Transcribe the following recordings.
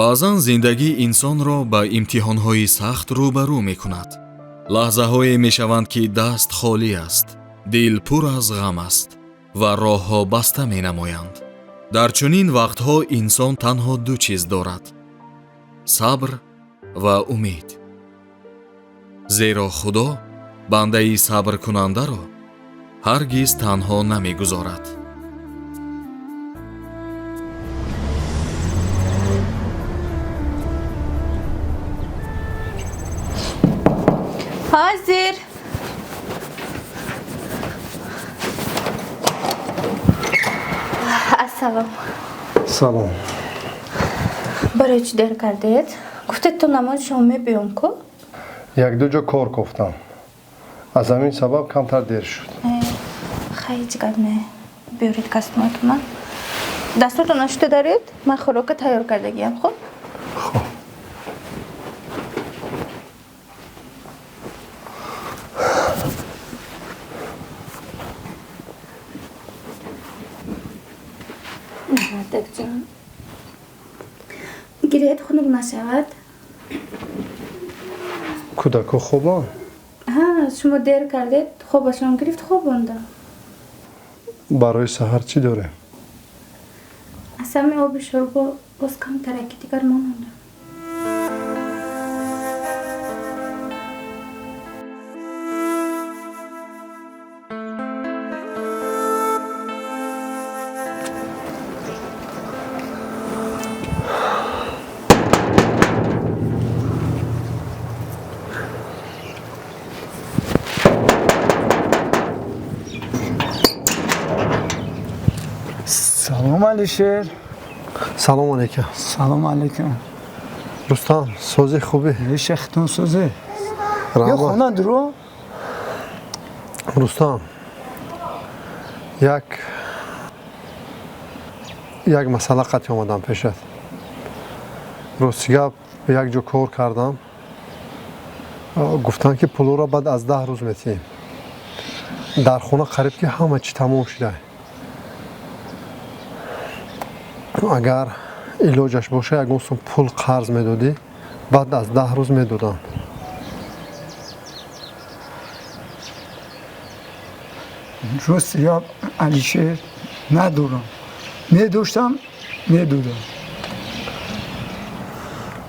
Баъзан зиндагӣ инсонро ба имтиҳонҳои сахт рӯбарӯ мекунад. Лаҳзаҳое мешаванд, ки даст холӣ аст, дил пур аз ғам аст ва роҳҳо баста менамоянд. Дар чунин вақтҳо инсон танҳо ду чиз дорад: сабр ва умед. Зеро Худо бандаи сабркунандаро ҳаргиз танҳо намегузорад. Ҳозир. Ассалом. Салом. Барои чӣ дер кардед? Гуфтед то намози шом мебиём ку? Як-ду ҷо кор кофтам. Аз ҳамин сабаб камтар дер шуд. Хай, ҳеҷ гап не. Биёред кастоматона. Дастотона шута даред, ман хӯрока тайёр кардагиям, хуб? Хуб. Мардакҷон. Гиред, хунук нашавад. Кӯдако хобанд? Ҳа, шумо дер кардед, хобашон гирифт, хобонда. Барои саҳар чӣ дорем? Аз ҳамин оби шӯрбо боз камтараки дигар монанда. Салом, Алишер. Салом алейкум. Салом алейкум. Рустам, сози хубӣ? Шахтун созе. Ё хона дуро? Рустам, як масъала қатъи омадам пешат. Рости гап, як ҷо кор кардам. Гуфтанд, ки пулоро баъд аз 10 рӯз метиҳем. Дар хона қариб ки ҳама чӣ тамом шуда. Агар илоҷаш боша, ягон сум пул қарз медодӣ, баъд аз 10 рӯз медодам. Рости гап, Алишер, надорам. Медоштам, медодам.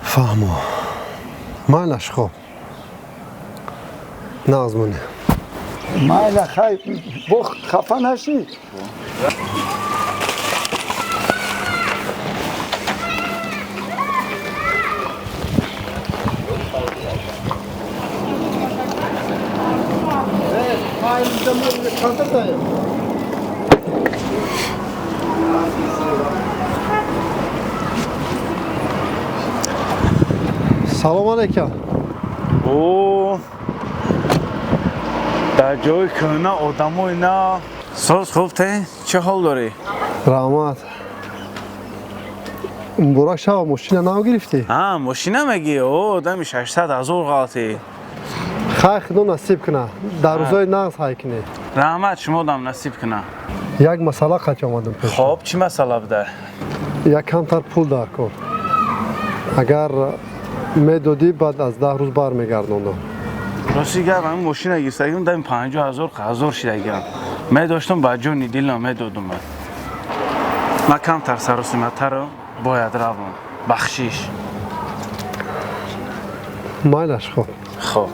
Фаҳмо. Майлаш, хоб. Нағз монӣ. Майла, хай, бо хафа нашӣ. Салом алейкум. О, дар ҷои кӯҳна одамои на. Соз хуб те? Чӣ ҳол дорӣ? Раҳмат. Муборак шава, мошина нав гирифтӣ? Ҳа, мошина мегӣ? О, одами 600 ҳазор ғалтӣ. Хай, худо насиб куна. Дар рӯзои нағз ҳай кунед. Раҳмат, шумодам насиб куна. Як масъала қатъи омадам пеш. Хоб, чӣ масъала буда? Як камтар пул дар кор. Агар медодӣ, баъд аз 10 рӯз бармегардондам. Рости гап, ҳамин мошина гирифтагим, дами 50 ҳазор ҳазор шидагиам. Медоштам, ба ҷони дилам медодум. Ман камтар саросиматтарам, бояд равам. Бахшиш. Майлаш, хоб. Хоб.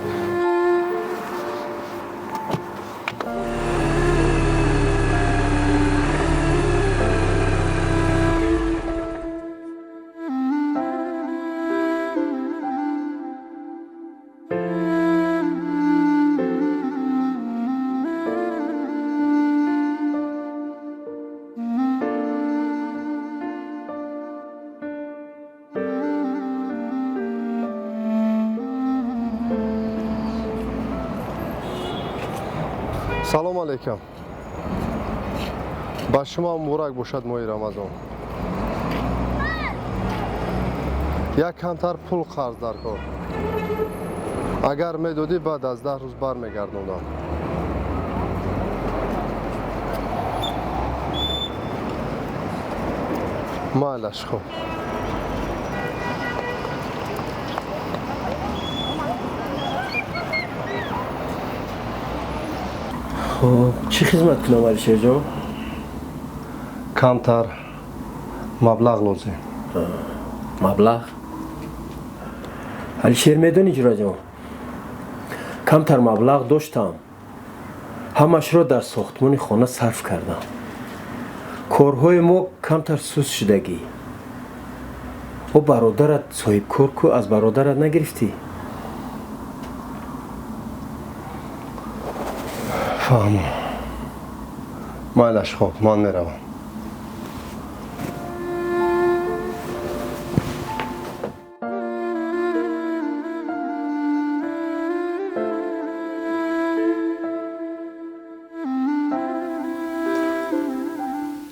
Салом алейкум. Ба шумо муборак бошад моҳи Рамазон. Як камтар пул қарз дар кор. Агар медодӣ, баъд аз 10 рӯз бармегардондам. Майлаш, хуб. Хуб, чӣ хизмат кунам, Алишерҷон? Камтар маблағ лозим. Маблағ? Алишер, медонӣ, ҷураҷон, камтар маблағ доштам, ҳамашро дар сохтмони хона сарф кардам. Корҳои мо камтар суст шудагӣ. О, бародарат соҳибкор ку, аз бародарат нагирифтӣ? Фаҳмам. Майлаш, хоб, ман меравам.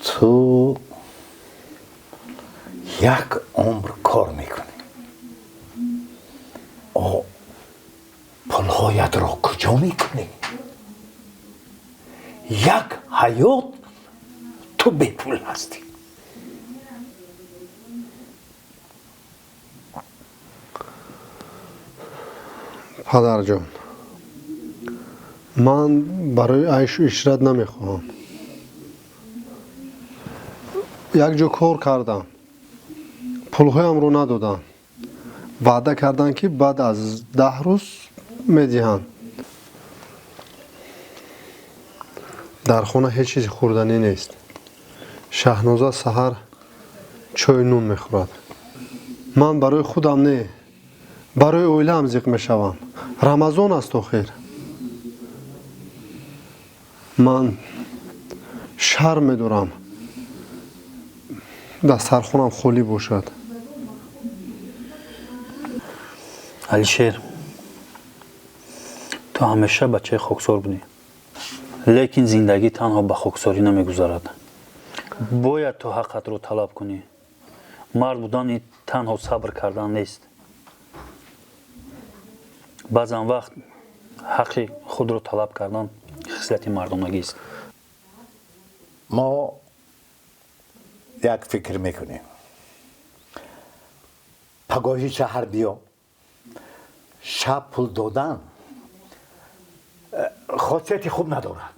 Ту як умр кор мекунӣ, о пулҳоятро куҷо мекунӣ? Як ҳаёт ту бепул ҳастӣ. Падарҷон, ман барои айшу ишрат намехоҳам. Як ҷо кор кардам, пулҳоямро надоданд. Ваъда карданд, ки баъд аз 10 рӯз медиҳанд. Дар хона ҳеҷ чизи хӯрданӣ нест. Шаҳноза саҳар чою нун мехӯрад. Ман барои худам не, барои оилаам зиқ мешавам. Рамазон аст охир. Ман шарм медорам дастархонам холӣ бошад. Алишер, ту ҳамеша бачаи хоксор будӣ, лекин зиндагӣ танҳо ба хоксорӣ намегузарад. Бояд ту ҳаққатро талаб кунӣ. Мард будан танҳо сабр кардан нест. Баъзан вақт ҳаққи худро талаб кардан хислати мардонагист. Мо як фикр мекунем. Пагоҳи шаҳар биё, шаб пул додан хосияти хуб надорад.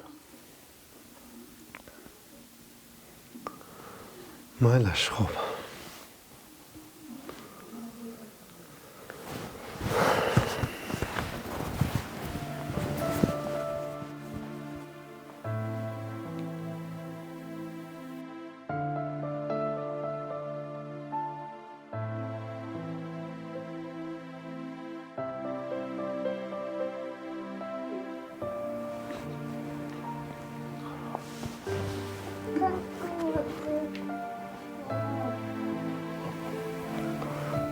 Майлаш, хуб.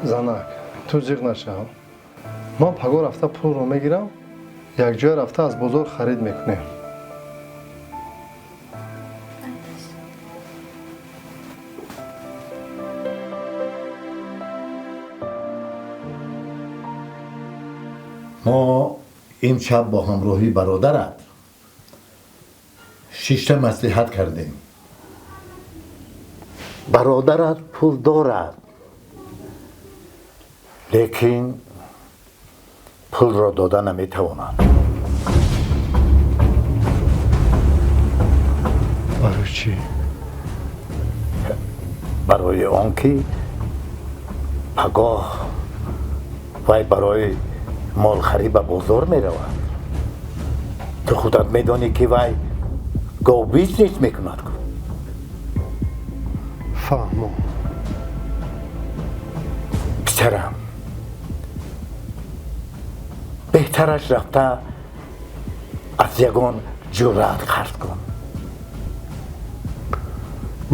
Занак, ту зиқ нашав. Ман пагоҳ рафта пулро мегирам, якҷоя рафта аз бозор харид мекунем. Мо имшаб бо ҳамроҳи бародарат шишта маслиҳат кардем. Бародарат пул дорад, лекин пулро дода наметавонад. Барои чӣ? Барои он ки пагоҳ вай барои молхарӣ ба бозор меравад. Ту худат медонӣ, ки вай гов бизнес мекунад. Фаҳмом. Писарам, беҳтараш рафта аз ягон ҷуръат қарз кун.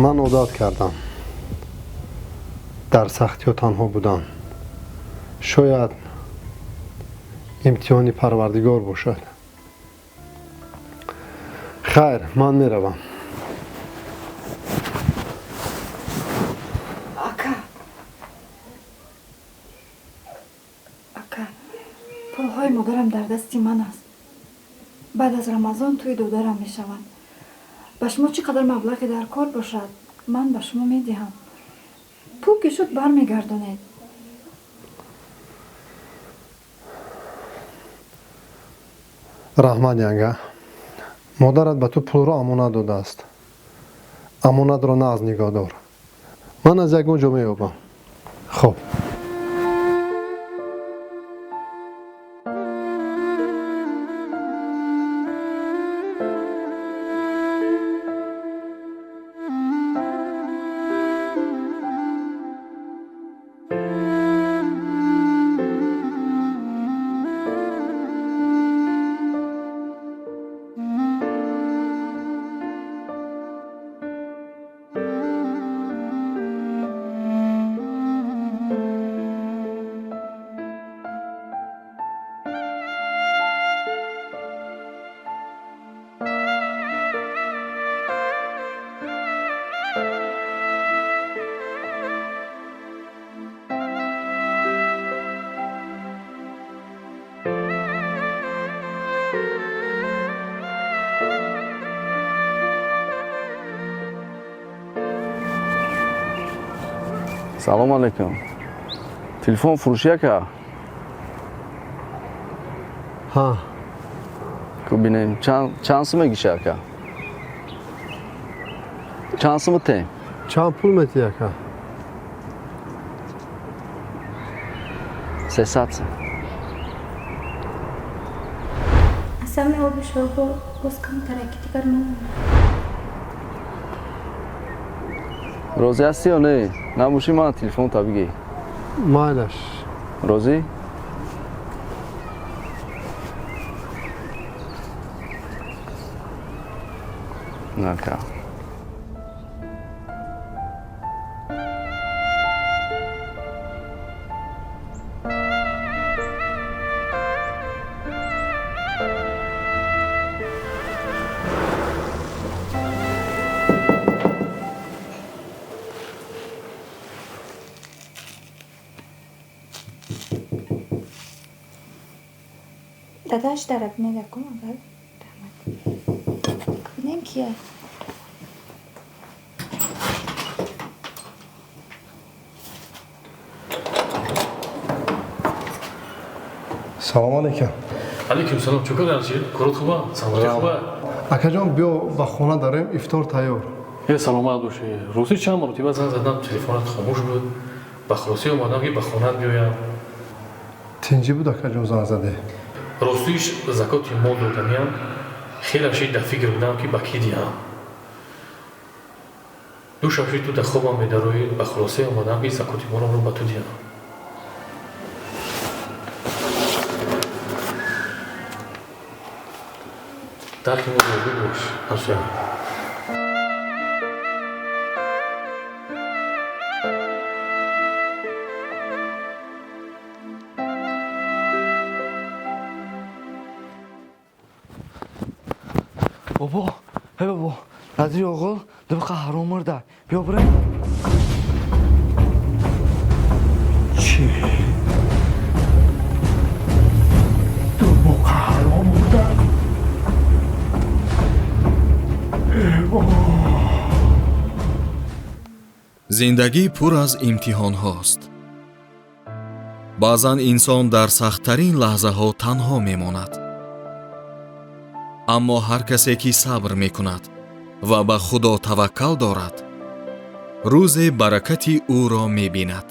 Ман одат кардам дар сахтиҳо танҳо будан. Шояд имтиҳони Парвардигор бошад. Хайр, ман меравам. Ака, ака, пулҳои модарам дар дасти ман аст. Баъд аз Рамазон тӯи додарам мешаванд. Ба шумо чӣ қадар маблағе дар кор бошад, ман ба шумо медиҳам. Пул ки шуд, бармегардонед. Раҳмат, янга. Модарат ба ту пулро амонат додааст. Амонатро на аз нигоҳ дор. Ман аз ягон ҷо меёбам. Хоб. Салом алейкум. Телефон фурӯшӣ ака? Ҳа. Ку бинем, чанд сум мегиша ака? Чанд сум тем? Чанд пул метиҳӣ ака? 300 сум. Аз ҳамин оби шорбо боз камтараки дигар мемонад. Розӣ ҳастӣ ё не? Набошӣ ман телефонта бигӣ. Майлаш. Розӣ? Нака. Дадаш дара бинед якум аввал. Раҳмат. Бинем кия. Салом алейкум. Алейкум салом. Чӣ кор Алшер? Корот хуба? Саломатӣ хуба? Акаҷон, биё ба хона дарем, ифтор тайёр. Э, саломат бошӣ. Рӯзи чанд маротиба занг задам, телефонат хомӯш буд. Ба хулосӣ омадам ки ба хонаат биёям. Тинҷӣ буд, акаҷон, занг заде? Ростиш закоти мол доданиям, хеле шид дар фикр будам ки ба кӣ диҳам. Ду шаб шид ту дар хобам медароӣ, ба хулоса омадам ки закоти моламро ба ту диҳам. Дар ки мо розӣ бош, ҳамсоя. Бобо, эй бобо, Назири оғул дубқа ҳаром мурда. Биё бирем. Чӣ? Дубқа ҳаром мурда? Зиндагӣ пур аз имтиҳонҳост. Баъзан инсон дар сахттарин лаҳзаҳо танҳо мемонад. Аммо ҳар касе ки сабр мекунад ва ба Худо таваккал дорад, рӯзе баракати ӯро мебинад.